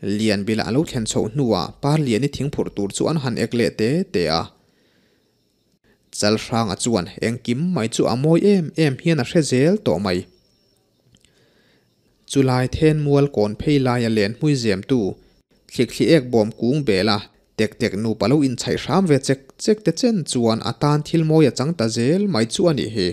Lianbila a lo thlen chhoh hnuah Parliani thingphurh tur chu an han ek leh te te a. Chalhranga chuan engkim mai chu a mawi em em hian a hre zel tawh mai. Chulai then mual kawn phei laia len hmui zemtu thlikthli ek bawm kung bela tek tek nupa lo inchhaih hram ve chek chek te chen chuan a tan thil mawi a chang ta zel mai chu a nih hi.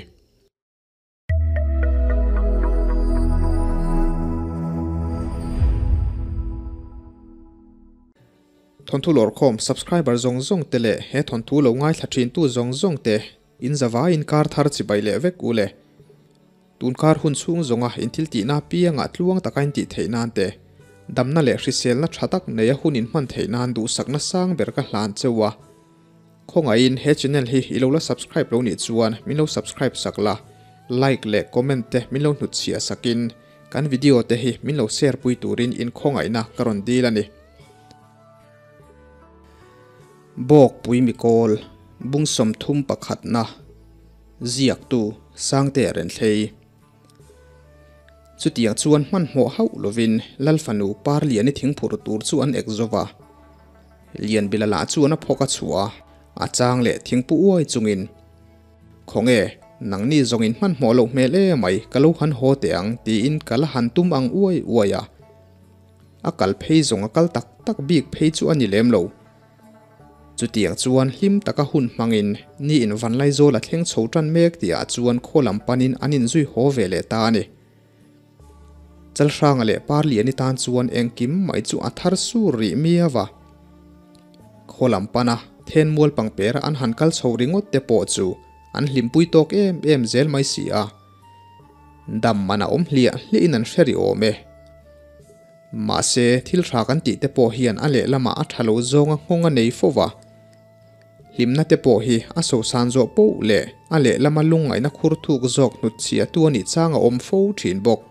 Thawnthu lawrkhawm subscriber zawng zawng te leh he thawnthu lo ngaithla thin tu zawng zawng te in zavai in kar thar chibai leh vek u le. Tun kar hun chhung zawnga in thil tihna piangah tluang taka in tih theih nan te, damna leh hriselna tha tak neia hun in hman theih nan duhsakna sang ber ka hlan cheu a. Khawngaihin he channel hi i lo la subscribe lo nih chuan min lo subscribe sak la, like leh comment te min lo hnutchhiah sakin kan video te hi min lo share pui turin in khawngaihna ka rawn dil a ni. Bawkpui mikawl bung 31 na ziaktu Sangte Renthlei. Chutiang chuan hmanhmawh hauh lovin Lal fanu Parliani thingphur tur chu an ek zo va. Lianbila lah chuan a phawk a chhuah a, a chang leh thingpu uai chungin, Khawnge, nangni zawngin hmanhmawh loh hmel e mai, ka lo han haw teh ang, tiin ka la han tum ang uai uai a. A kal phei zawng a kal tak tak bik phei chu a ni lem lo. Chutiang chuan hlim taka hun hmangin ni in Vanlaizawl a thleng chho tan mek tihah chuan khaw lam panin an inzui haw ve leh ta a ni. Chalhranga leh Parliani tan chuan engkim mai chu a thar sur rih miau a. Khaw lam pana thenmual pangpera an han kal chho ringawt te pawh chu an hlimpui tawk em em zel mai si a. Dam man a awm hliah hliahin an hre rih awm e. Mahse, thil tha kan tih te pawh hian a lehlamah a tha lo zawnga nghawng a nei fo va. Hlimna te pawh hi a sosan zawh poh leh a lehlama lungngaihna khur thuk zawk hnutchhiah tu a nih chang a awm fo thin bawk.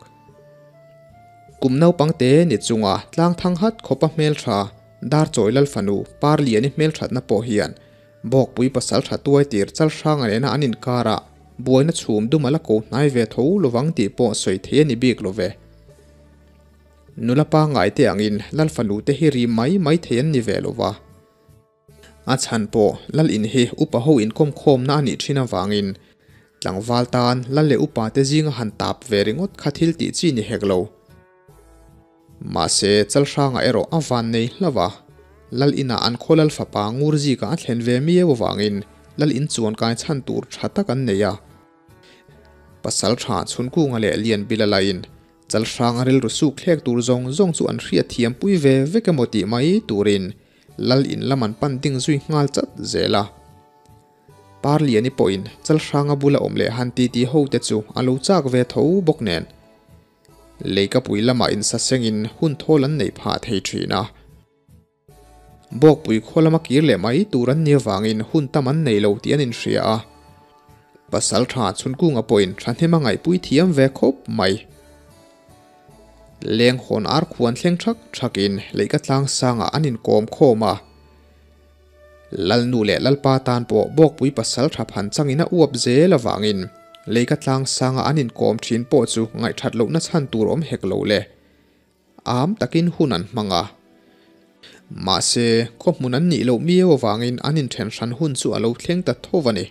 Kum naupang te ni chunga tlang thang hat khawpa hmeltha Darchawi Lalfanu Parliani hmelthatna pawh hian Bawkpui pasal tha tuai tir chal hranga nena an inkarah buaina chhum dum a la ko hnai ve tho lovang tih pawh sawi thei a ni bik lo ve. Nula pangngai te angin Lal fanu te hi ri mai mai thei an ni ve lo va. A chhan pawh Lal in hi upa ho inkawm khawmna a nih thin avangin tlangval tan Lal leh upa te zinga han tap ve ringawt kha thil tih chi ni hek lo. Mahse Chalhranga erawh a van nei hlauh a, Lal inah an khaw Lal fapa ngur zikah a thlen ve miau avangin Lal in chuan kai chhan tur tha tak an nei a. Pasal tha Chhunkunga leh Lianbila lahin Chalhranga rilru suk thlek tur zawng zawng chu an hriat thiam pui ve vek emaw tih mai turin Lal in lam an pan ding zui nghal chat zel a. Parliani pawhin Chalhranga bula awm leh han titi ho te chu a lo chak ve tho bawk nen. Leikapui lamah insasengin hun thawl an neih phah thei thin a. Bawkpui khaw lama kir leh mai tur an ni avangin hun tam an nei lo tih an inhria a. Pasal tha Chhunkunga pawhin thahnem a ngaihpui thiam ve khawp mai. Leng hawn ar khuan thleng thak thakin leihka tlang sangah an inkawm khawm a. Lalnu leh Lalpa tan pawh Bawkpui pasal tha phan changin a uap zel avangin leihka tlang sanga an inkawm thin pawh chu ngaihthat lohna chhan tur awm hek lo le. Am takin hun an hmang a. Mahse, khaw hmun an nih loh miau avangin an inthen hran hun chu a lo thleng ta tho a ni.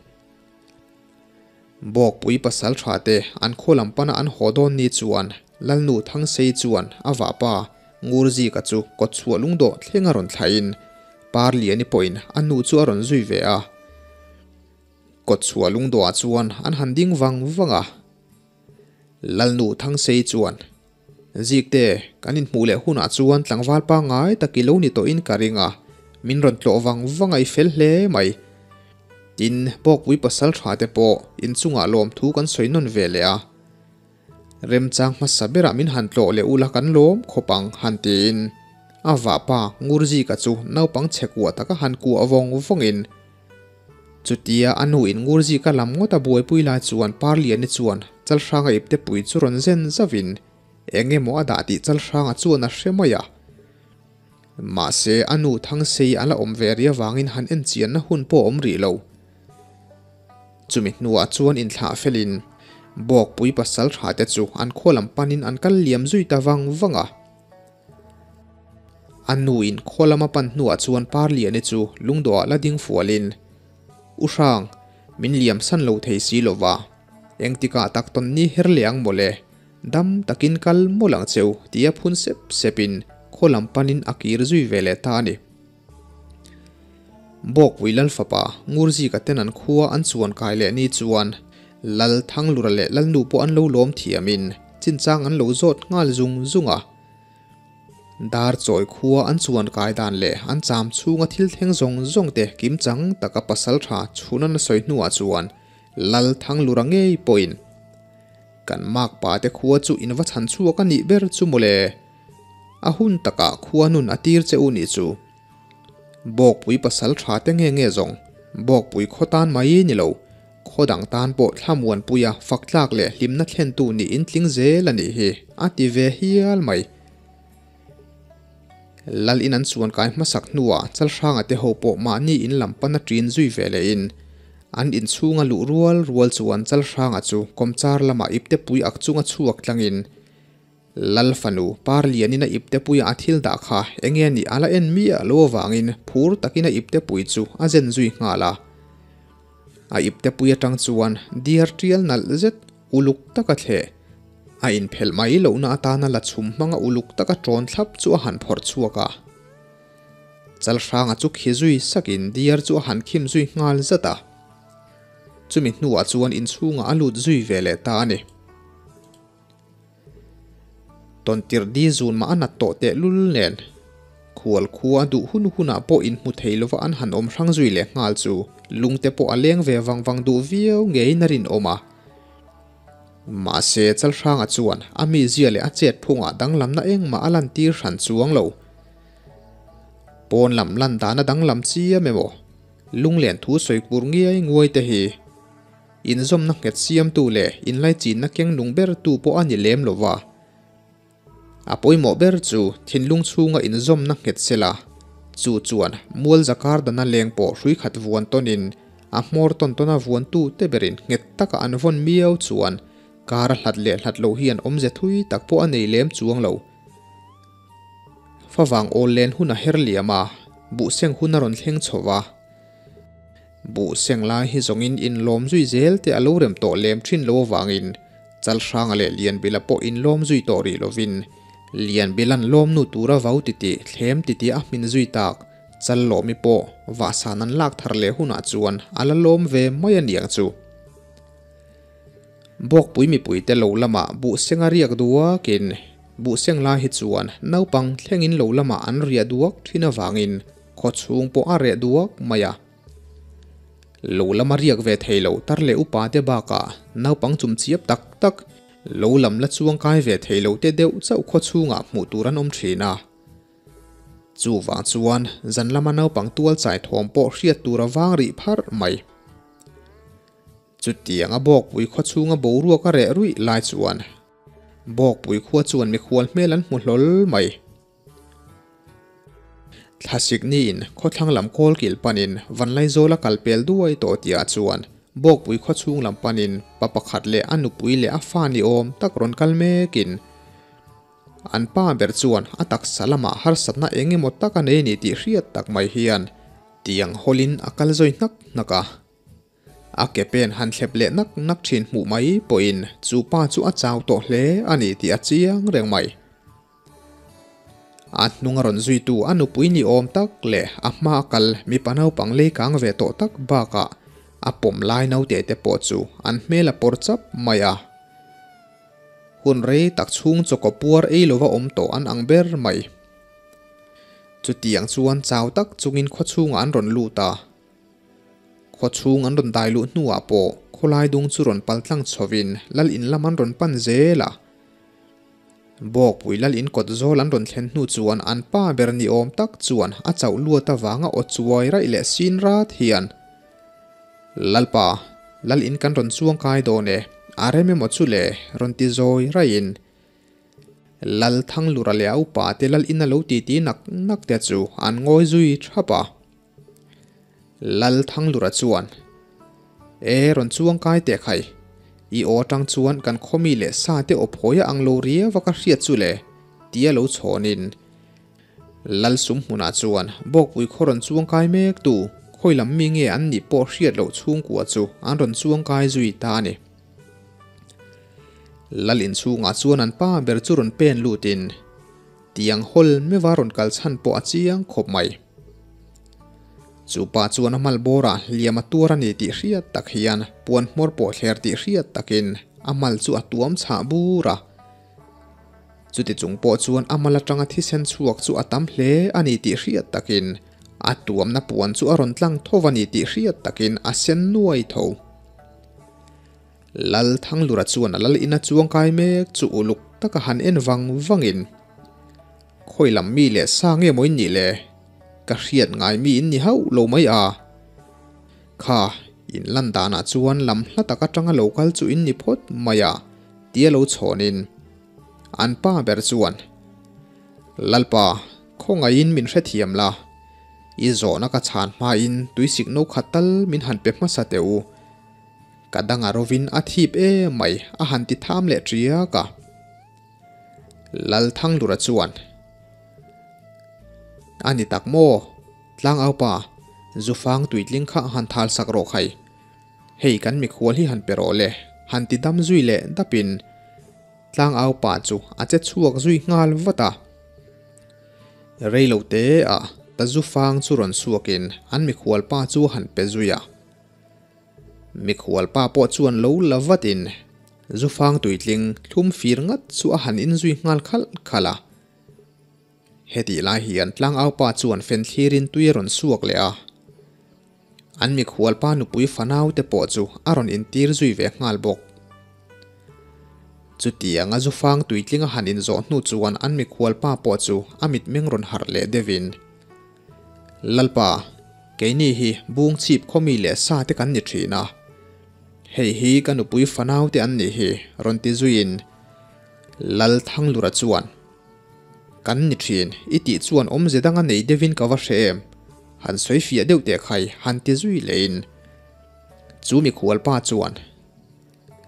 Bawkpui pasal tha te an khaw lam pana an haw dawn ni chuan Lalnu Thangsei chuan a vahpa Ngurzika chu kawtchhuah lungdawh thleng a rawn thlahin Parliani pawhin a nu chu a rawn zui ve a. Kawtchhuah lungdawhah chuan an han ding vang vang a. Lalnu Thangsei chuan, Zikte, kan inhmuh leh hunah chuan tlangval pangngai tak i lo ni tawhin ka ring a, min rawn tlawh vang vang a i fel hle mai. Tin, Bawkpui pasal tha te pawh inchungah lawmthu kan sawi nawn ve leh a. Remchang hmasa berah min han tlawh leh ula kan lawm khawp ang han tiin a vahpa Ngurzika chu naupang chhe kuah taka han kuah vawng vawngin Chutia a nu in Ngurzika lam ngawt a buaipui lai chuan Parliani chuan Chalhranga ipte pui chu rawn zen zauhin eng emaw a dah tih Chalhranga chuan a hre mai a. Mahse a nu Thangsei a la awm ve ri avangin han en chianna hun pawh a awm rih lo. Chumi hnuah chuan inthlah felin Bawkpui pasal tha te chu an khaw lam panin an kal liam zui ta vang vang a. A nuin khaw lama pan hnuah chuan Parliani chu lungdawhah la ding fualin, U Hrang, min liam san lo thei si lo va, engtikah tak tawn ni her leh ang mawle, dam takin kal mawlh ang cheu tia phun sep sepin khaw lam panin a kir zui ve leh ta a ni. Bawkpui Lal fapa Ngurzika ten an khua an chuan kai leh ni chuan Lal Thanglura leh Lalnu pawh an lo lawm thiamin chinchang an lo zawt nghal zung zung a. Dar chawi khua an chuan kai dan leh an cham chhunga thil thleng zawng zawng te kimchang taka pasal tha chhun an sawi hnuah chuan Lal Thanglura ngei pawhin Kan makpa te khua chu in va chhan chhuak a nih ber chu mawle. A hun takah khua nun a tir che u nih chu. Bawkpui pasal tha te nge nge zawng, Bawkpui khaw tan mai ni lo, khaw dang tan pawh thlamuanpuia fak tlak leh hlimna thlentu nih in tling zel a nih hi, a ti ve hial mai. Lal in an chuan kai hmasak hnuah Chalhranga te ho pawh mahni in lam pan a ṭin zui ve leh in, an inchhunga luh rual rual chuan Chalhranga chu kawmchar lamah iptepui ak chunga chhuak tlangin, Lal fanu, Parlianin a iptepuia a thil dah kha enge nih a la en miah lo avangin phur takin a iptepui chu a zen zui nghal a. A iptepui atang chuan diar tial nalh zet uluk taka thleh, a inphelh mai lohna atana la chhum hmanga uluk taka tawn thlap chu a han phawrh chhuak a. Chalhranga chu khi zui sakin diar chu a han khim zui nghal zat a. Chumi hnuah chuan inchhungah a lut zui ve leh ta a ni. Tawntirh di zun mah a nat tawh teh lul nen, khual khua duh hun hunah pawh inhmu thei lova an han awm hrang zui leh nghal chu lungte pawh a leng ve vang vang duh viau ngeiin a rinawm a. Mahse, Chalhranga chuan a mizia leh a chet phungah danglamna engmah a lantir hran chuang lo. Pawn lam lan dana danglam chiam emaw, lunglen thu sawi kur ngiai nguai te hi Inzawmna nghet siamtu leh inlaichinna keng nung bertu pawh a ni lem lo va. A pawimawh ber chu thinlung chhunga inzawmna nghet sela, chu chuan mual zakar dana leng pawh hrui khat vuan tawnin a hmawr tawn tawna vuantu te berin nghet taka an vawn miau chuan kar a hlat leh hlat lo hian awmze thui tak pawh a nei lem chuang lo. Favang awl len hun a her liam a, buhseng hun a rawn thleng chho va. Buh seng lai hi zawngin inlawm zui zel te a lo rem tawh lem thin lo avangin Chalhranga leh Lianbila pawh inlawm zui tawh rih lovin Lianbila'n lawmnu tura vau titih thlem titih a hmin zui tak Challawmi pawh vahsan an lak thar leh hunah chuan a la lawm ve mai a niang chu. Bawkpui mipuite lo lamah buh seng a riak duakin buh seng lai hi chuan naupang thlengin lo lamah an riah duak thin avangin Khaw chhung pawh a reh duak mai a. Lo lama riak ve thei lo tar leh upa te bakah naupang chum chiap tak tak, lo lam la chuang kai ve thei lo te deuh chauh khaw chhungah hmuh tur an awm thin a. Chuvang chuan zan lama naupang tual chai thawm pawh hriat tur a vang rih pharh mai. Chutianga Bawkpui khaw chhunga boruak a reh ruih lai chuan Bawkpui khua chuan mikhual hmel an hmu hlawl mai. Thlasik niin khawthlang lam kawl kilh panin Vanlaizawl a kal pel duai tawh tihah chuan Bawkpui khawchhung lam panin pa pakhat leh a nupui leh a fa ni awm tak rawn kal mekin an pa ber chuan a taksa lamah harsatna eng emaw tak a nei ni tih hriat tak mai hian tiang hawlin a kal zawi hnak hnak a. A ke pen han thlep leh nak nak thin hmuh mai pawhin chu pa chu a chau tawh hle a ni tih a chiang reng mai. A hnung a rawn zuitu a nupui ni awm tak leh a hma a kal mipa naupang lei kang ve tawh tak bakah a pawm lai naute te pawh chu an hmel a pawr chap mai a. Hun rei tak chhung chawkaw puar ei lova awm tawh an ang ber mai. Chutiang chuan chau tak chungin khawchhungah an rawn lut a. Khaw chhung an rawn dai luh hnuah pawh khawlai dung chu rawn pal tlang chhovin lal in lam an rawn pan zel a. Bawkpui lal in kawt zawl an rawn thlen hnu chuan an pa ber ni awm tak chuan a chauh luat avanga aw chuai raih leh sin rat hian, Lalpa, lal in kan rawn chuang kai dawn e, a rem emaw chu le, rawn ti zawi raihin Lal Thanglura leh a upa te lal in a lo titi nak nak te chu an ngawi zui thap a. Lal Thanglura chuan, E, rawn chuang kai teh khai. I aw atang chuan kan khawmi leh sa te aw phawi a ang lo riau a ka hriat chu le, tia lo chhawnin. Lal sum hmunah chuan Bawkpui khaw rawn chuangkai mek tu khawi lam mi nge an nih pawh hriat loh chhungkua chu an rawn chuangkai zui ta a ni. Lal inchhungah chuan an pa ber chu rawn pen lutin tiang hawl meuha rawn kal chhan pawh a chiang khawp mai. Chu pa chuan a mal bawrah hliam a tuar a ni tih hriat tak hian puan hmawr pawh thler tih hriat takin a mal chu a tuam chhah bur a. Chuti chung pawh chuan a mal atanga thisen chhuak chu a tam hle a ni tih hriat takin a tuamna puan chu a rawn tlang tho a ni tih hriat takin a sen nuai tho. Lal Thanglura chuan a lal ina chuangkai mek chu uluk taka han en vang vangin, Khawi lam mi leh sa nge maw in nih le? Ka hriat ngai mi in ni hauh lo mai a. Kha, in lan danah chuan lam hla tak atanga lo kal chu in ni phawt mai a, tia lo chhawnin an pa ber chuan, Lalpa, khawngaihin min hrethiam la, i zawhna ka chhan hmain tuisik no khat tal min han pe hmasa teh u. Ka danga rovin a thip em mai a han ti tham leh ṭiak a. Lal Thanglura chuan, A ni tak maw? Tlangaupa, Zufang tuitling kha han thal sak rawh khai. Hei kan mikhual hi han pe rawh le, han ti dam zui leh dapin Tlangaupa chu a che chhuak zui nghal vat a. Rei lo te ah ta Zufang chu rawn chhuakin an mikhual pa chu han pe zui a. Mikhual pa pawh chuan lo la vatin Zufang tuitling thlum fir ngat chu a han inzui nghal khalh khalh a. Hetih lai hian tlangaupa chuan fen thlirin tui a rawn suak leh a. An mikhualpa nupui fanaute pawh chu a rawn intir zui ve nghal bawk. Chutianga Zufang tuitling a han inzawh hnu chuan an mikhualpa pawh chu a mitmeng rawn harh leh deuhin, Lalpa, keini hi bung chhip khawmi leh sa te kan ni thin a. Hei hi ka nupui fanaute an nih hi, rawn ti zuiin Lal Thanglura chuan, Kan ni thin, i tih chuan awmze danga nei deuhin ka va hre em? Han sawi fiah deuh teh khai, han ti zui lehin chu mikhualpa chuan,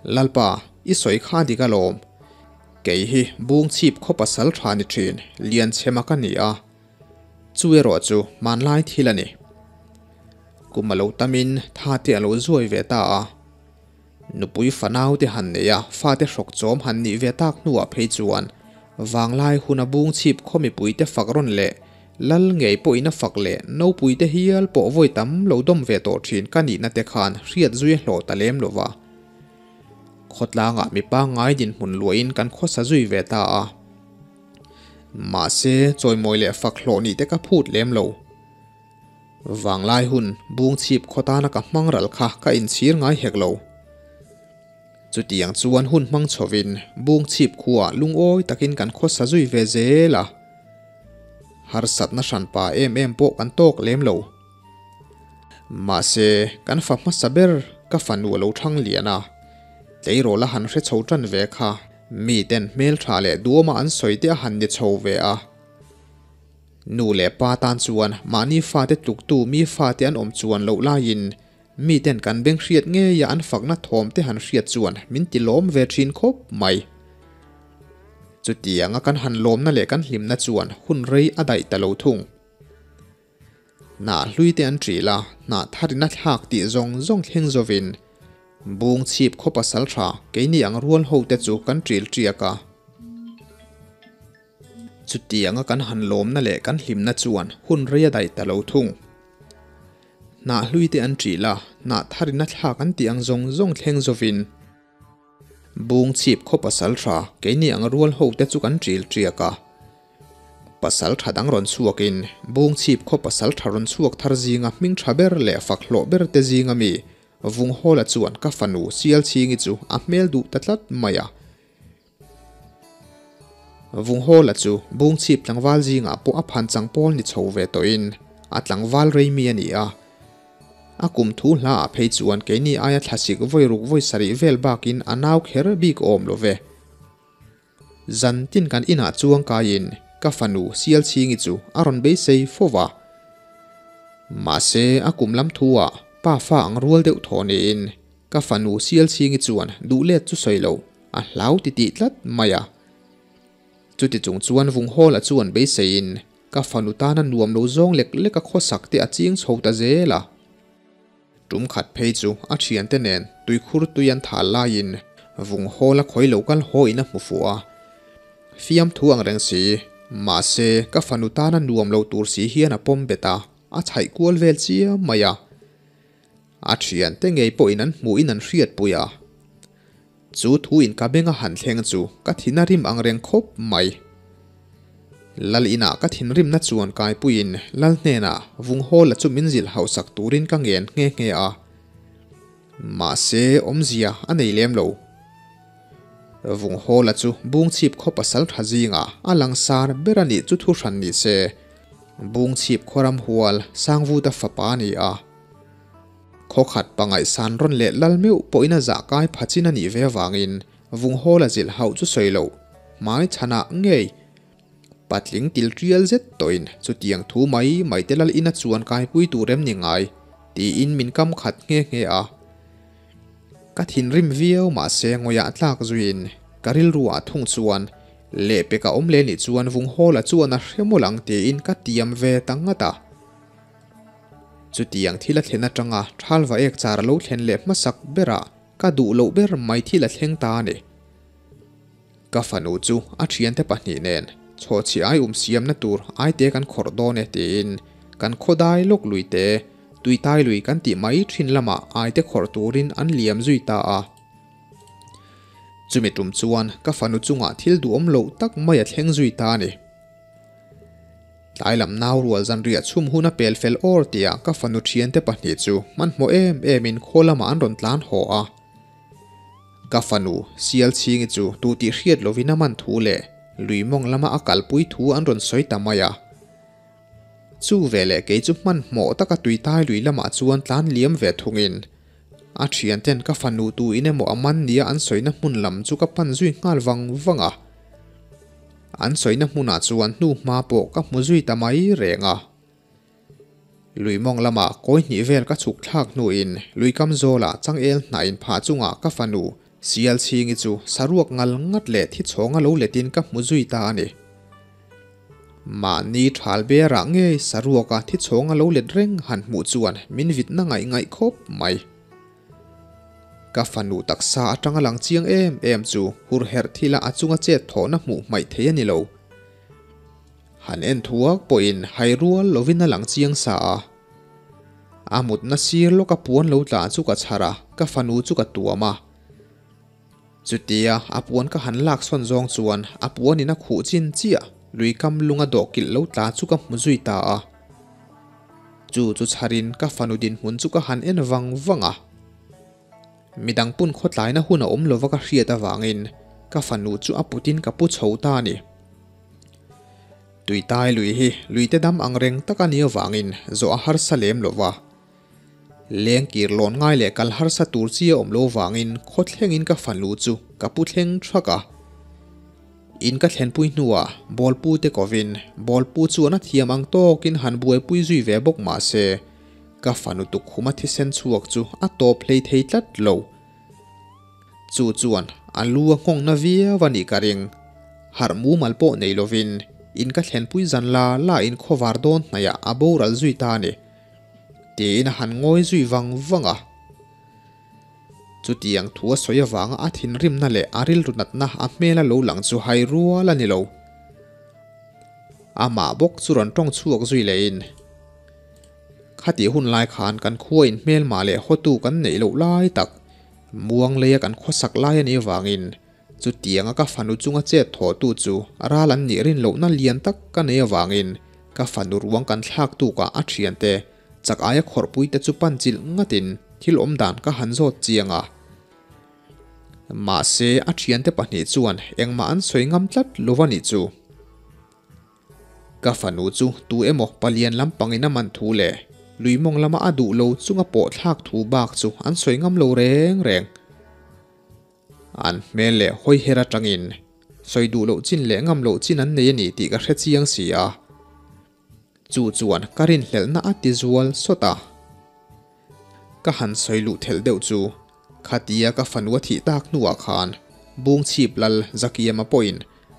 Lalpa, i sawi kha dik alawm. Kei hi bung chhip khaw pasal tha ni thin, Lianchhema ka ni a. Chu erawh chu hmanlai thil a ni. Kum a lo tamin tha te a lo zuai ve ta a. Nupui fanau te han nei a, fate hrawk chawm han nih ve tak hnuah phei chuan vanglai hun a bung chhip khaw mipui te fak rawn leh lal ngei pawhin a fak leh nopui te hial pawh vawi tam lo dawm ve tawh thin ka nihna te khan hriat zui a hlawh ta lem lo va. Khawtlangah mi pangngai dinhmun luahin kan khawsa zui ve ta a. Mahse, chawimawi leh fak hlawh nih te ka phut lem lo. Vanglai hun bung chhip khaw tana ka hmang ral kha ka inchhir ngai hek lo. Chutiang chuan hun hmang chhovin bung chhip khuaah lungawi takin kan khawsa zui ve zel a. Harsatna hranpa em em pawh kan tawk lem lo. Mahse, kan fa hmasa ber ka fanu a lo thang lian a, tleirawl a han hre chho tan ve kha miten hmeltha leh duama an sawi te a han ni chho ve a. Nu leh pa tan chuan mahni fate tluktu mi fate an awm chuan loh laiin miten kan beng hriat ngeia an fakna thawm te han hriat chuan min ti lawm ve thin khawp mai. Chutianga kan han lawmna leh kan hlimna chuan hun rei a daih ta lo thung. Hnah hlui te an ṭil a, hnah tharin a thlak tih zawng zawng thleng zovin bung chhip khaw pasal tha keini ang rual ho te chu kan ṭil ṭiak a. Chutianga kan han lawmna leh kan hlimna chuan hun rei a daih ta lo thung. Hnah hlui te an ṭil a, hnah tharin a thlak an tih ang zawng zawng thleng zovin bung chhip khaw pasal tha keini ang rual ho te chu kan ṭil ṭiak a. Pasal tha dang rawn chhuakin bung chhip khaw pasal tha rawn chhuak thar zinga hming tha ber leh fak hlawh ber te zinga mi Vunghawla chuan ka fanu Sialchhingi chu a hmel duh ta tlat mai a. Vunghawla chu Bungchhip tlangval zingah pawh a phan chang pawl ni chho ve tawhin a tlangval rei mi a ni a. A kum thu hlaah phei chuan keini aia thlasik vawi ruk vawi sarih vel bakin a nau kher bik awm lo ve. Zan tin kan inah chuang kaiin ka fanu Sialchhingi chu a rawn beisei fo va. Mahse a kum lam thuah pa fa ang rual deuh thaw niin Ka fanu Sialchhingi chuan duh let chu sawi lo, a hlau ti tih tlat mai a. Chuti chung chuan Vunghawla chuan beiseiin Ka fanu tana nuam lo zawng lek lek a khawsak te a ching chho ta zel a. Tum khat phei chu a thiante nen tuikhur tui an thal laiin vung hawl a khawi lo kal haw in a hmu fuh a. Fiamthu ang reng si, mahse ka fanu tana nuam lo tur si hian a pawm bet a, a chhaih kual vel chiam mai a. A thiante ngei pawhin an hmuhin an hriatpui a. Chu thu in ka benga han thleng chu ka thin a rim ang reng khawp mai. Lal inah ka thinrimna chuan kaipuiin Lal hnenah Vunghawla chu min zilh hausak turin ka ngen nghe nghe a. Mahse awmzia a nei lem lo. Vunghawla chu Bungchhip khaw pasal tha zingah a langsar ber a nih chu thu hran ni se, Bungchhip khaw ramhual Sangvuta fapa a ni a. Khaw khat pangaihsan rawn leh lal meuh pawhin a zah kai pha chin a nih ve avangin Vunghawla zilh hauh chu sawi loh hmai chhanah ngei patling til tial zet tawhin chutiang thu mai mai te lal ina chuan kaipui tur em ni ngai tiin min kam khat nghe nghe a. Ka thinrim viau mahse ngawiah tlak zuiin ka rilruah thung chuan lehpek a awm leh nih chuan Vunghawla chuan a hre mawlh ang tiin ka tiam ve ta ngat a. Chutiang thil a thlen atanga Thalva ek char a lo thlen leh hmasak berah ka duh loh ber mai thil a thleng ta a ni. Ka fanu chu a thiante pahnih nen chhawhchhi ai um siamna tur aite kan khawrh dawn e tiin kan khawdai lawk lui te, tuitai lui kan tih mai thin lamah aite khawrh turin an liam zui ta a. Chumi tum chuan ka fanu chungah thil duhawm loh tak mai a thleng zui ta a ni. Tlai lam nau rual zanriah chhum hun a pel fel awr tia ka fanu thiante pahnih chu hmanhmawh em em in khaw lamah an rawn tlan haw a. Ka fanu sial chhingi chu tu tih hriat lovin a man thu leh lui mawng lama a kalpui thu an rawn sawi ta mai a. Chu veleh kei chu hmanhmawh taka tuitai lui lamah chuan tlan liam ve thungin a thianten ka fanu tu in emaw a man nia an sawina hmun lam chu ka pan zui nghal vang vang a. An sawina hmunah chuan hnu hma pawh ka hmu zui ta mai reng a. Lui mawng lamah kawi hnih vel ka chhuk thlak hnuin lui kam zawlah changel hnah in phah chungah ka fanu Sial chhingi chu saruak ngal ngat leh thi chhawnga lo letin ka hmu zui ta a ni. Mahni thal berah ngei saruaka thi chhawnga lo let reng han hmuh chuan min vitna ngaih ngaih khawp mai. Ka fanu taksa atanga lang chiang em em chu hur herh thila a chunga chet thawhna hmuh hmaih thei a ni lo. Han en thuak pawhin hai rual lovin a lang chiang sa a. A mutna sir lawka puan lo tla chu ka chhar a, ka fanu chu ka tuam a. Chutia a puan ka han lak sawn zawng chuan a puanin a khuh chin chiah lui kam lunga dawhkilh lo tla chu ka hmu zui ta a. Chu chu chharin ka fanu dinhmun chu ka han en vang vang a. Midang pun khawtlaina hun a awm lova ka hriat avangin ka fanu chu a putin ka pu chho ta a ni. Tuitai lui hi luite dam ang reng tak a nih avangin zawh a harsa lem lova. Leng kir lawn ngai leh kal harsa tur chi a awm lo vangin khaw thlengin ka fanu chu ka pu thleng thak a. In ka thlenpui hnuah bawlpu te kovin bawlpu chuan a thiam ang tawkin han buaipui zui ve bawk mah se ka fanu tukkhuma thisen chhuak chu a tawp hlei thei tlat lo. Chu chuan a lu a nghawngna viau a nih ka ring. Harh mumal pawh nei lovin in ka thlenpui zan la la in khawvar dawn hnaihah a boral zui ta a ni. Tiin a han ngawi zui vang vang a. Chutiang thu a sawi avanga a thinrimna leh a rilru natna a hmel a lo lang chu hai rual a ni lo. Amah bawk chu rawn tawng chhuak zui lehin, Khatih hun lai khan kan khua in hmelmah leh hawtu kan neih loh lai tak, muang leia kan khawsak lai a nih avangin chutianga ka fanu chunga chet thawhtu chu ral an nih rin lohna lian tak ka nei avangin ka fanu ruang kan thlak tukah a thiante chak aia khawrhpui te chu pan chilh ngatin thil awm dan ka han zawt chiang a. Mahse a thiante pahnih chuan engmah an sawi ngam tlat lo a nih chu. Ka fanu chu tu emaw palian lampangin a man thu leh lui mawng lama a duh lo chunga pawh thlak thu bak chu an sawi ngam lo reng reng. An hmel leh hawi her atangin sawi duh loh chin leh ngam loh chin an nei a ni tih ka hre chiang si a. Chu chuan ka rinhlelhna a ti zual sawt a. Ka han sawi luh thelh deuh chu khatia ka fanu a thih tak hnuah khan Bungchhip lal Zakiama pawhin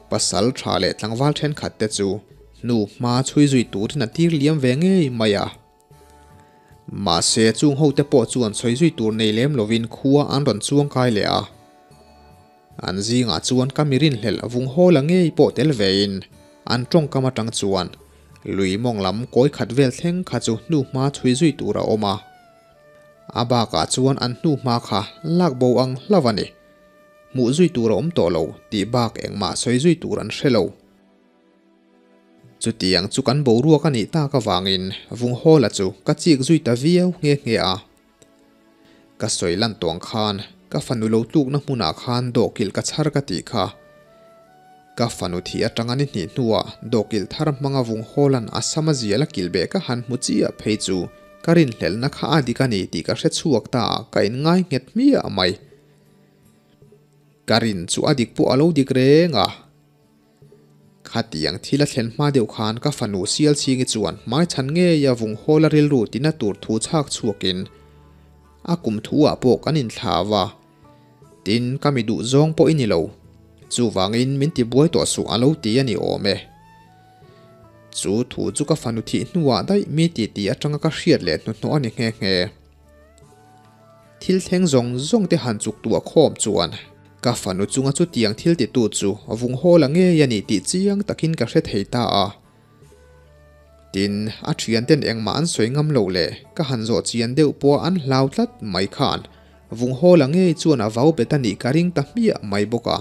pasal tha leh tlangval thenkhat te chu Hnu hma chhui zui turin a tir liam ve ngei mai a. Mahse chung hote pawh chuan sawi zui tur nei lem lovin khua an rawn chuang kai leh a. An zingah chuan ka mi rinhlelh vung haw la ngei pawh tel vein an tawngkam atang chuan lui mawng lam kawi khat vel thleng kha chu hnu hma chhui zui tur a awm a. A bakah chuan an hnu hma kha lak bo ang hlauh a ni. Hmuh zui tur a awm tawh lo tih bak engmah sawi zui tur an hre lo. Chutiang chu kan boruak a nih tak avangin Vunghawla chu ka chik zui ta viau nghe nghe a. Ka sawi lan tawng khan ka fanu lo tlukna hmunah khan dawhkilh ka chhar ka tih kha. Ka fanu thih atanga ni hnih hnuah dawhkilh thar hmanga Vunghawla'n a sama zial a kilh beh ka han hmu chiah phei chu ka rinhlelhna kha a dik a ni tih ka hre chhuak ta a, ka inngai nghet hmiah mai. Ka rin chu a dik pawh a lo dik reng a. Khatiang thil a thlen hma deuh khan ka fanu Sialchhingi chuan hmaichhan ngeia vung hawl a rilru tina tur thu chhak chhuakin a kum thu ah pawh kan inthlau a, tin ka mi duh zawng pawh i ni lo, chuvangin min ti buai tawh suh a lo ti a ni awm e. Chu thu chu ka fanu thih hnuah daih mi ti ti atanga ka hriat leh hnuhnawh a ni nghe nghe. Thil thleng zawng zawng te han chuk tuah khawm chuan ka fanu chunga chutiang thil titu chu vung haw la ngei a ni tih chiang takin ka hre thei ta a. Tin, a thianten engmah an sawi ngam lo leh ka han zawh chian deuh pawha an hlau tlat mai khan vung haw la ngei chuan a vau bet a nih ka ring ta hmiah mai bawk a.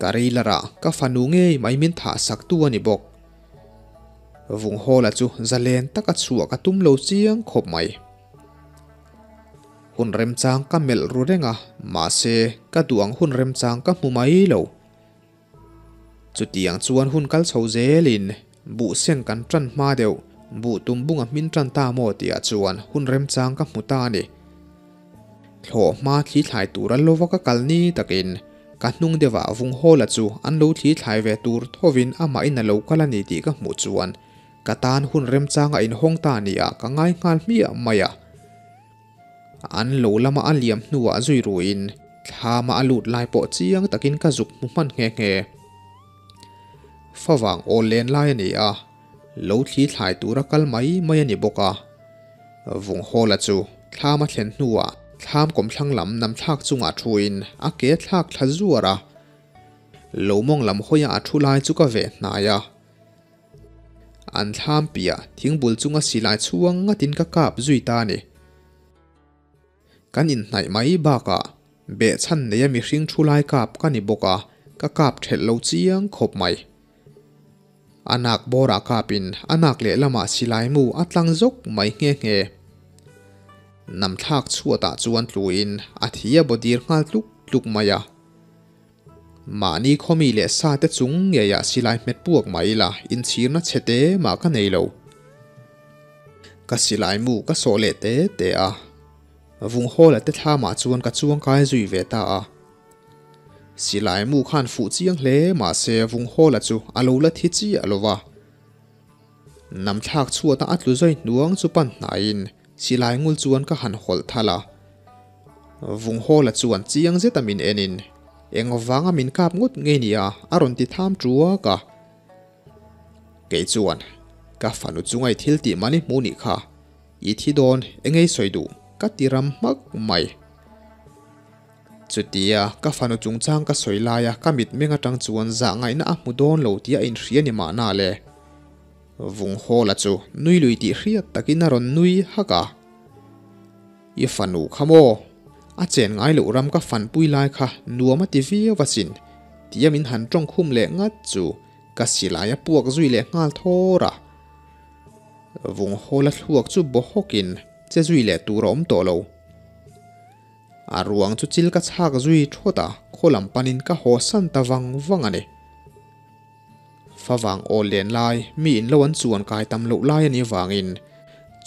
Ka rei larah ka fanu ngei mai min thah sak tu a ni bawk. Vunghawla chu zalen taka chhuah ka tum lo chiang khawp mai. Hun remchang ka melh ru reng a, mahse ka duh ang hun remchang ka hmu mai lo. Chutiang chuan hun kal chho zelin buh seng kan tan hma deuh, buh tum bunga hmin tan ta maw tihah chuan hun remchang ka hmu ta a ni. Thlawh hma thli thlai tura lova ka kal ni takin ka hnung deuhah Vunghawla chu an lo thli thlai ve tur thovin amahin a lo kal a ni tih ka hmuh chuan ka tan hun remchanga inhawng ta nia ka ngai nghal hmiah mai a. An lo lama a liam hnuah zui ruin thlama a lut lai pawh chiang takin ka zuk hmu hman nghe nghe. Favang awl len lai a ni a, lo thli thlai tura kal mai mai a ni bawk a. Vunghawla chu thlam a thlen hnuah thlam kawmthlang lam nam thlak chungah thuin a ke thlak thla zuar a. Lo mawng lam hawiah a thu lai chu ka veh hnai a. An thlam piah thingbul chunga silai chhuang ngatin ka kap zui ta a ni. Kan inhnaih mai bakah behchhan neia mihring thu lai kap ka ni bawk a, ka kap thelh lo chiang khawp mai. A nak bawrah kapin a nak lehlamah silai mu a tlang zawk mai nghe nghe. Namthlak chhuatah chuan tluin a thi a baw dir nghal tluk tluk mai a. Mahni khawmi leh sa te chung ngeiah silai hmet puak mah ila inchhirna chhe te mah ka nei lo. Ka silai mu ka sawh leh te te a, Vunghawla te thlamah chuan ka chuang kai zui ve ta a. Silai mu khan fuh chiang hle mahse Vunghawla chu a lo la thi chiah lo va. Namthlak chhuata a tlu zai hnuang chu pan hnaiin silai ngul chuan ka han hawlh thal a. Vunghawla chuan chiang zeta min enin, Eng vanga min kap ngawt ngei nia a rawn ti tham tuak a. Kei chuan, Ka fanu chunga i thil tih mani hmu nih kha, i thi dawn engei sawi duh ka ti ram hmak mai. Chutia ka fanu chungchang ka sawi laia ka mitmeng atang chuan zah ngaihna a hmu dawn lo tih a inhria ni mahna le. Vunghawla chu nui lui tih hriat takin a rawn nui hak a. I fanu kha maw? A chen ngai loh ram ka fanpui lai kha nuam a ti viau asin tia min han tawng khum leh ngat chu ka silai a puak zui leh nghal thawr a. Vunghawla thluak chu baw hawkin che zui leh tur a awm tawh lo. A ruang chu chil ka chhak zui thawt a, khaw lam panin ka haw san ta vang vang a ni. Favang awl len lai, mi in lo an chuan kai tam loh lai a nih vangin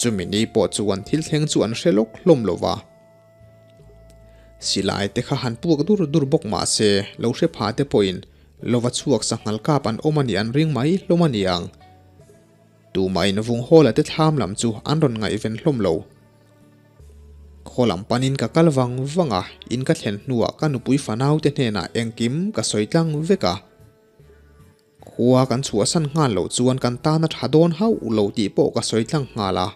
chumi ni pawh chuan thil thleng chu an hre lawk hlawm lo va. Silai te kha han puak dur dur bawk mah se, lo hre pha te pawhin lova chhuak sanghal kap an awm a nih an ring mai hlawm a ni ang. Tumah in vung hawla te thlam lam chu an rawn ngaihven hlawm lo. Khaw lam panin ka kal vang vang a, in ka thlen hnuah ka nupui fanau te hnenah engkim ka sawi tlang vek a. Khua kan chhuahsan nghal loh chuan kan tan a tha dawn hauh lo tih pawh ka sawi tlang nghal a.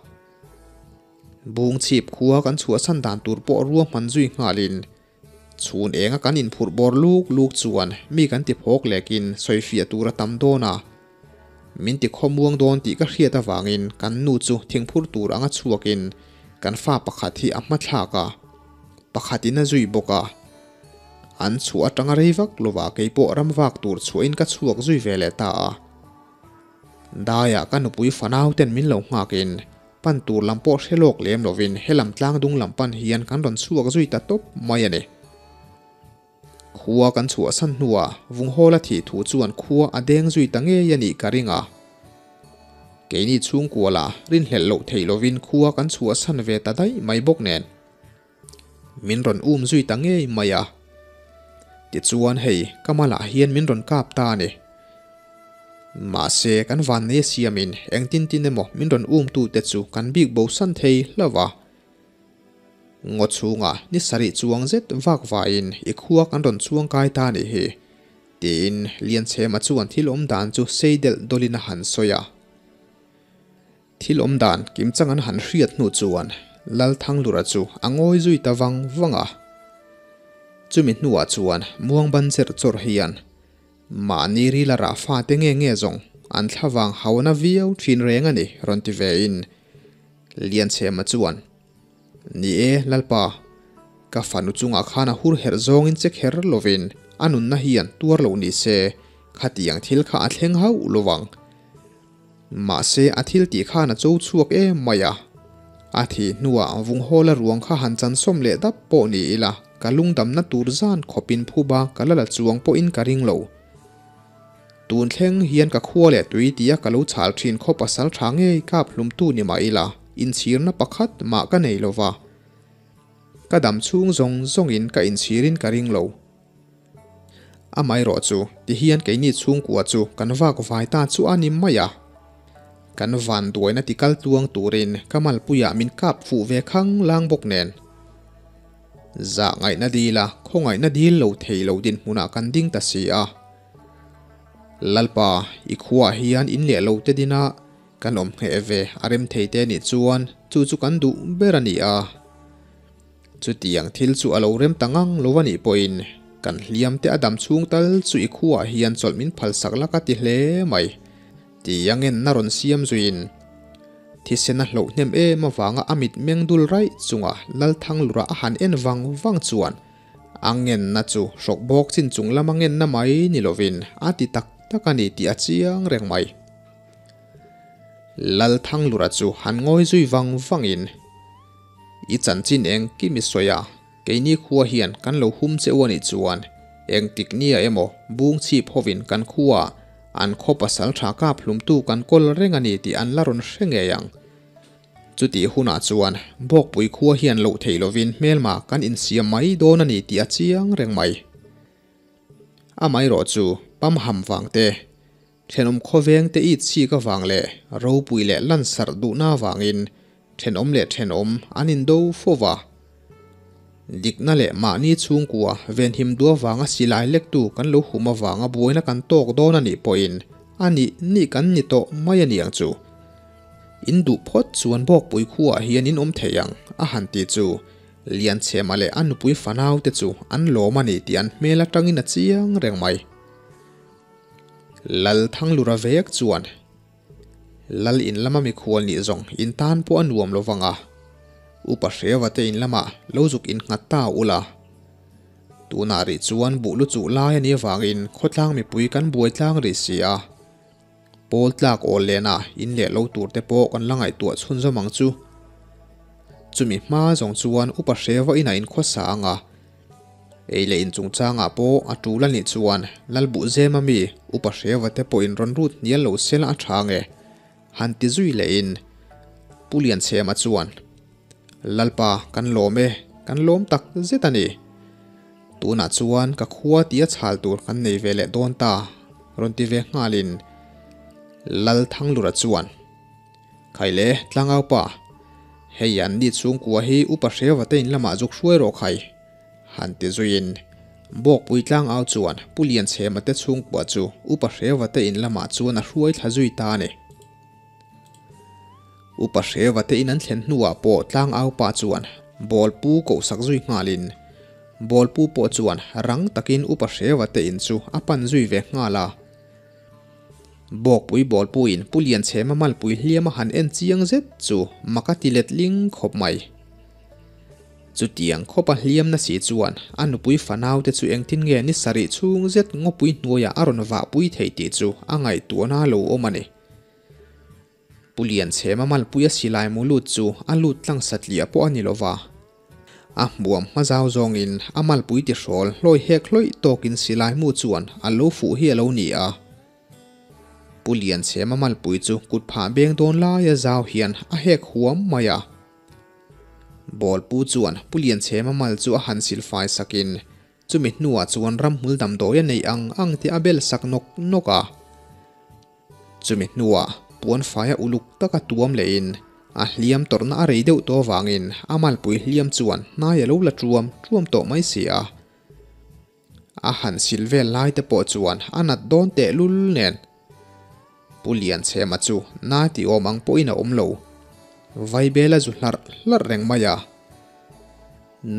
Bungchhip khua kan chhuahsan dan tur pawh ruahman zui nghalin chhun enga kan inphurh bawr luk luk chuan mi kan ti phawk lekin sawifiah tur a tam dawn a. Min ti khawmuang dawn tih ka hriat avangin kan nu chu thingphur tur anga chhuakin kan fa pakhat hi a hmathlak a, pakhatin a zui bawk a. An chhuah atanga rei vak lovah kei pawh ram vak tur chhuahin ka chhuak zui ve leh ta a. Daiah ka nupui fanau ten min lo nghakin pan tur lam pawh hre lawk lem lovin helam tlang dung lam pan hian kan rawn chhuak zui ta tawp mai a ni. Khua kan chhuahsan hnuah Vunghawla thih thu chuan khua a deng zui ta ngei a nih ka ring a. Keini chhungkua lah rinhlelh loh theih lovin khua kan chhuahsan ve ta daih mai bawk nen. Min rawn um zui ta ngei mai a. Tichuan hei ka malah hian min rawn kap ta a ni. Mahse kan vannei a siamin engtin tin emaw min rawn um tute chu kan bik bosan thei hlauh a. Ngaw chhungah ni sarih chuang zet vak vaiin i khua kan rawn chuang kai ta nih hi, tiin Lianchhema chuan thil awm dan chu sei delh dawlin a han sawi a. Thil awm dan kimchang an han hriat hnu chuan Lalthanglura chu a ngawi zui ta vang vang a. Chumi hnuah chuan muangban cherh chawrh hian mahni rila rah fate nge nge zawng an thlavang hauna viau thin reng a ni rawn ti vein Lianchhema chuan, Ni e, Lalpa, ka fanu chungah khan a hur herh zawngin che kher lovin a nunna hian tuar loh ni se, khatiang thil kha a thleng hauh lovang. Mahse, a thil tih khan a cho chhuak em mai a. A thih hnuah vunghawla ruang kha han chansawm leh dap pawh ni ila, ka lungdamna tur zan khawpin phuba ka la la chuang pawhin ka ring lo. Tun thleng hian ka khua leh tui tia ka lo chhal thin khaw pasal tha ngei kap hlumtu ni mah ila, inchhirna pakhat mah ka nei lo va. Ka dam chhung zawng zawngin ka inchhirin ka ring lo. Amaherawh chu, tihian keini chhungkua chu kan vak vai ta chu a ni mai a. Kan vanduaina ti kal tluang turin ka malpuiah min kap fuh ve khang lang bawk nen. Zah ngaihna dil a, khawngaihna dil lo thei lo dinhmunah kan ding ta si a. Lalpa, i khuaah hian in leh lo te dina kan awm ngheh ve a rem thei te nih chuan chu chu kan duh ber a ni a. Chutiang thil chu a lo rem ta ngang lo a nih pawhin kan hliam te a dam chhung tal chu i khuaah hian chawlh min phalsak la ka ti hle mai. Ti a ngenna rawn siam zuiin thisena hloh hnem em avanga a mit meng dul raih chunga Lalthanglura a han en vang vang chuan a ngenna chu hrawk bawk chin chung lama ngenna mai ni lovin a ti tak tak a ni tih a chiang reng mai. Lalthanglura chu han ngawi zui vang vangin, I chanchin engkim i sawi a, Keini khua hian kan lo hum che u a nih chuan engtik nia emaw bung chhip hovin kan khua an khaw pasal tha kap hlumtu kan kawl reng a ni tih an la rawn hre ngei ang. Chutih hunah chuan Bawkpui khua hian loh theih lovin hmelma kan insiam mai dawn a ni tih a chiang reng mai. Amaherawh chu pamham vang te, Thenawm khawveng te it chik avang leh ropui leh lansarh duhna avangin thenawm leh thenawm an indo fo va. Dikna leh mahni chhungkua venhim duh avanga silai lektu kan lo hum avanga buaina kan tawk dawn a nih pawhin a nih nih kan ni tawh mai a ni ang chu. In duh phawt chuan Bawkpui khuaah hian in awm thei ang a han ti chu Lianchhema leh a nupui fanau te chu an lawm a ni tih an hmel atangin a chiang reng mai. Lal Thanglura vek chuan Lal in lama mikhual nih zawng in tan pawh a nuam lo vang a, Upa Hreva te in lamah lo zuk in nghat ta ula. Tunah rih chuan buh lu chuh lai a nih avangin khawtlang mipui kan buai tlang rih si a, pawl tlak awl lenah in leh lo tur te pawh kan la ngaihtuah chhunzawm ang chu. Chumi hma zawng chuan Upa Hreva inah in khawsa ang a, Ei leh in chungchangah pawh a tul a nih chuan Lalbuhzem a mi Upa Hreva te pawhin rawn rut hnial lo sela a tha nge? Han ti zui lehin Pu Lianchhema chuan, Lalpa kan lawm e, kan lawm tak zet a ni. Tunah chuan ka khua tia chhal tur kan nei ve leh dawn ta, rawn ti ve nghalin Lal Thanglura chuan, Khaile Tlangaupa, Hei an ni chhungkua hi Upa Hreva te in lamah zuk hruai rawh khai, han ti zuiin Bawkpui tlangau chuan Pu Lianchhema te chhungkua chu Upa Hreva te in lamah chuan a hruai thla zui ta a ni. Upa Hreva te in an thlen hnuah pawh tlangau pa chuan Bawlpu kohsak zui nghalin Bawlpu pawh chuan rang takin Upa Hreva te in chu a pan zui ve nghal a. Bawkpui Bawlpuin Pu Lianchhema malpui hliam a han en chiang zet chu mak a ti letling khawp mai. Chutiang khawpa hliam na si chuan a nupui fanaute chu engtin nge ni sarih chhung zet ngawpui hnuaiah a rawn vahpui theih tih chu a ngaihtuahna lo awm a ni. Pu Lianchhema malpuia silai mu lut chu a lut tlang satliah pawh a ni lova, a hmuam hma zau zawngin a malpui tihrawl hlawi hek hlawih tawkin silai mu chuan a lo fuh hi a lo ni a. Pu Lianchhema malpui chu kut phah beng dawn laia zau hian a hek huam mai a. Bawlpu chuan Pu Lianchhema mal chu a han silfai sakin chumi hnuah chuan ramhmul damdawi a neih ang ang te a bel sak nawk nawk a. Chumi hnuah puanfaia uluk taka tuam lehin a hliam tawrhna a rei deuh tawh avangin a malpui hliam chuan hnai a lo la tuam tuam tawh mai si a. A han sil vel lai te pawh chuan a nat dawn tehlul nen. Pu Lianchhema chu na ti awm ang pawhin a awm lo. Vaibel a zu hlarh hlarh reng mai a.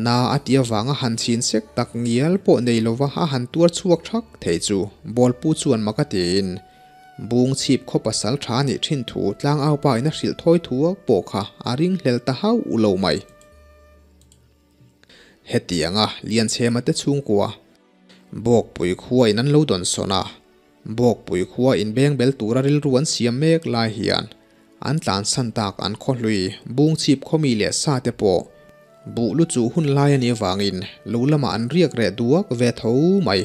Na a ti avanga han chhin sek tak ngial pawh nei lova a han tuar chhuak thak thei chu Bawlpu chuan mak a tiin Bung chhip khaw pasal tha nih thin thu tlangau pa in a hrilh thawi thuak pawh kha a ringhlel ta hauh lo mai. Hetianga Lianchhema te chhungkua Bawkpui khua in an lo dawn sawn a, Bawkpui khua in beng bel tura rilru an siam mek lai hian an tlansan tak an khaw hlui bung chhip khawmi leh sa te pawh buh lu chuh hun lai a nih avangin lo lamah an riak reh duak ve tho mai.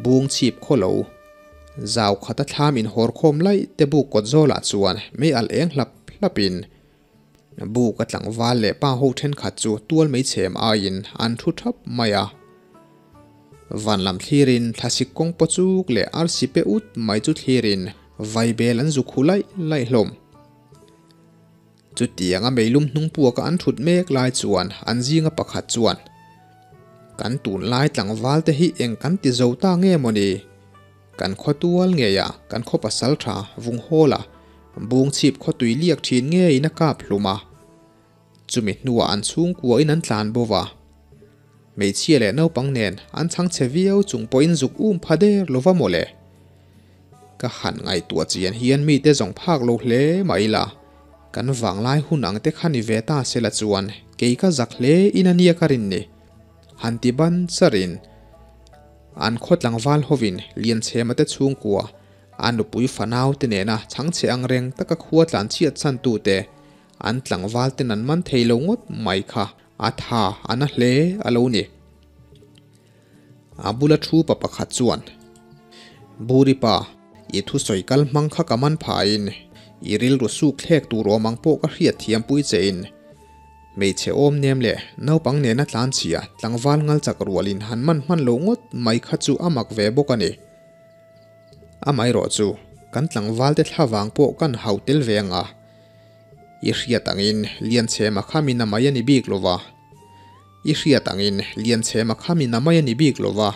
Bung chhip khaw lo zau khata thlam inhawrkhawm laih te buk kawt zawlah chuan mei alh eng hlap hlapin Buk a tlangval leh pa ho thenkhat chu tual mai chhem aiin an thu thap mai a. Van lam thlirin thlasik kawng paw chuk leh arsi pe ut mai chu thlirin vaibel an zu khu laih laih hlawm. Chutiang a meilum hnung puaka an thut mek lai chuan an zinga pakhat chuan, Kan tunlai tlangval te hi eng kan ti zo ta nge mawni? Kan khaw tual ngeia kan khaw pasal tha vung hawla bung chhip khaw tui liak thin ngeiin a kap hlum a. Chumi hnuah an chhungkuain an tlan bo va. Hmeichhia leh naupang nen an chhang chhe viau chung pawhin zuk um pha der lo va mawle. Ka han ngaihtuah chian hian mite zawng phak lo hle mah ila, kan vanglai hun ang te kha ni ve ta sela chuan kei ka zak hle in a nia ka rin ni. Han ti ban charin An khaw tlangval hovin Lianchhema te chhungkua, a nupui fanau te nena chhangchhe ang reng taka khua tlan chhiat chhan tute an tlangval ten an man thei lo ngawt mai kha a tha a na hle a lo ni. A bula thu pa pakhat chuan, Buri pa, i thusawi kal hmang kha ka man phain i rilru suk thlek tur awm ang pawh ka hriat thiampui chein Hmeichhe awm nem leh naupang nena tlanchhia tlangval ngal chak rualin han man hman loh ngawt mai kha chu a mak ve bawk a ni. Amaherawh chu kan tlangvalte thlavang pawh kan hau tel ve ang a. I hriat angin Lianchhema kha mi na mai a ni bik lo va. I hriat angin Lianchhema kha mi na mai a ni bik lo va.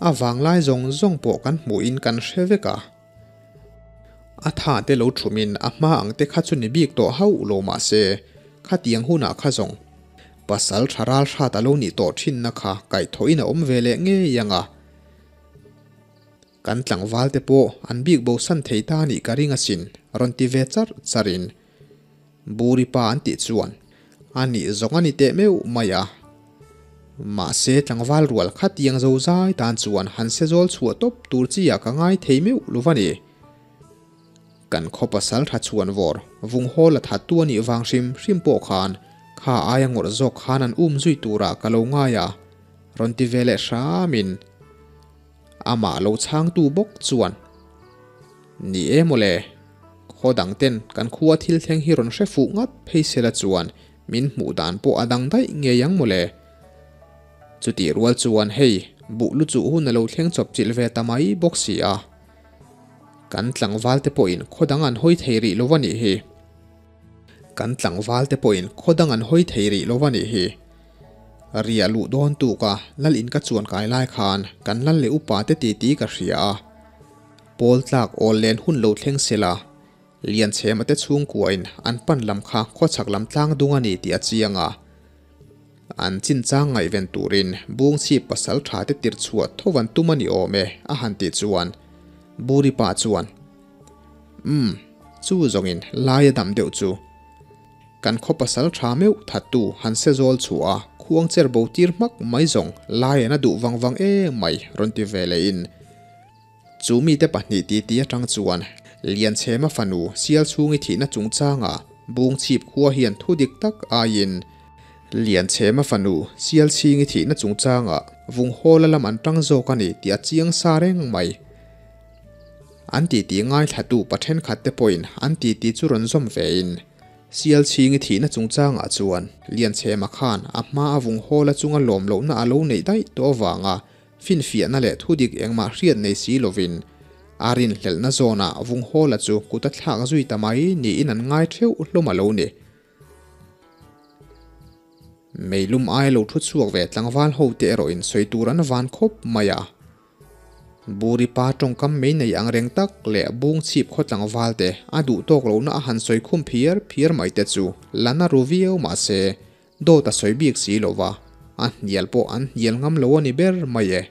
A vanglai zawng zawng pawh kan hmuhin kan hre vek a. A tha te lo thumin a hma ang te kha chu ni bik tawh hauh lo mah se, khatiang hunah kha zawng pasal tha ral hrat a lo nih tawh thinna kha kaihthawhin a awm ve leh ngei ang a. Kan tlangval te pawh an bik bosan thei ta nih ka ring asin rawn ti ve char charin Buri pa an tih chuan a nih zawng a ni teh meuh mai a. Mahse tlangval rual khatiang zo zai tan chuan han se zawl chhuah tawp tur chi ah ka ngai thei meuh lo va ni. Kan khaw pasal tha chhuan vawr vung hawl a that tu a nih vang hrim hrim pawh khan kha aia ngawrh zawk khan an um zui turah ka lo ngai a, rawn ti ve leh hramin amah lo chhangtu bawk chuan, Ni e mawle, khaw dang ten kan khua thil thleng hi rawn hre fuh ngat phei sela chuan min hmuh dan pawh a dang daih ngei ang mawle. Chutih rual chuan hei buh lu chuh hun a lo thleng chawp chilh ve ta mai bawk si a. Kan tlangval te pawhin khaw dang an hawi thei rih lo a nih hi. Kan tlangval te pawhin khaw dang an hawi thei rih lo a nih hi. Riah luh dawn tuk a lal in ka chuan kai lai khan kan lal leh upa te titi ka hria a. Pawl tlak awl len hun lo thleng sela, Lianchhema te chhungkuain an pan lam kha khawchhak lam tlang dung a ni tih a chiang a. An chinchang ngaihven turin Bungchhip pasal tha te tirh chhuah tho an tum a ni awm e a han tih chuan Buri pa chuan, Umm, chu zawngin lai a dam deuh chu. Kan khaw pasal tha meuh thattu han se zawl chhuah a, khuang cher bo tir hmak mai zawng lai an a duh vang vang em mai rawn ti ve lehin Chu mite pahnih titi atang chuan Lianchhema fanu Sialchhungi thihna chungchangah Bungchhip khua hian thu dik tak aiin Lianchhema fanu Sialchhingi thihna chungchangah Vunghawla lam an tang zawk a ni tih a chiang sa reng mai. An titi ngaithlatu pa thenkhat te pawhin an titi chu rawn zawm vein Sialchhingi thihna chungchangah chuan Lianchhema khan a hma a Vunghawla chunga lawm lohna a lo neih daih tawh avanga Finfiahna leh thudik engmah hriat nei si lovin a rinhlelhna zawnah Vunghawla chu kut a thlak zui ta mai niin an ngai theuh hlawm a lo ni. Meilum aia lo thu chhuak ve tlangval hote erawhin sawi tur an van khawp mai a. Buri pa tawngkam mei nei ang reng tak leh bung chhip khaw tlangval te a duh tawk lohna a han sawi khum phiar phiar mai te chu la na ru viau mahse Dawt a sawi bik si lo va, a hnial pawh an hnial ngam lo a ni ber mai e.